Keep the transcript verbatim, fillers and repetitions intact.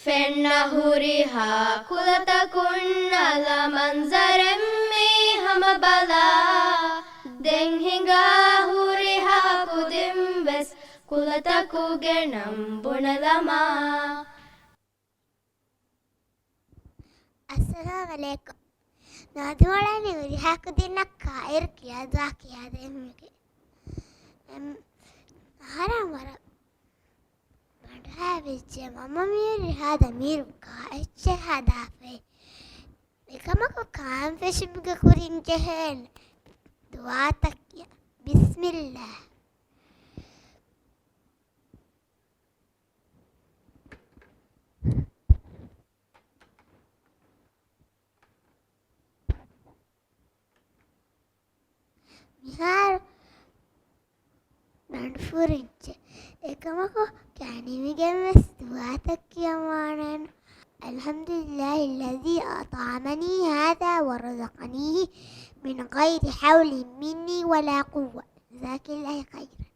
ފެންނަ ހުރިހާ ކުލަތަކުން އަލަ މަންޒަރެއް މީ ހަމަ ބަލާ. ދެން ހިނގާ ހުރިހާ ކުދިން ވެސް ކުލަތަކުގެ ނަން ބުނެލަމާ. އައްސަލާމް އަލައިކުމް. ނަދުމަޅަނި ހުރިހާ ކުދިންނަށް ކާއިރު ކިޔާ ދުޢާ ކިޔާދޭން މީގެ. އެމް، އަހަރާ މަރަށް ބަނޑުހައި ވެއްޖެ މަންމަ މިހުރި ހާދަ މީރު ކާ އެއްޗެއް ހަދާފައި. އެކަމަކު ކާން ފެށުމުގެ ކުރިން ޖެހޭނެ ދުޢާތައް ކިޔާ. ބިސްމިއްލާހް. މިހާރު ބަނޑު ފުރިއްޖެ. އެކަމަކު ކާނިމިގެން ވެސް ދުޢާތައް ކިޔަން ވާނެ. الحمد لله الذي أطعمني هذا ورزقنيه من غير حول مني ولا قوة. جزاك الله خيرا.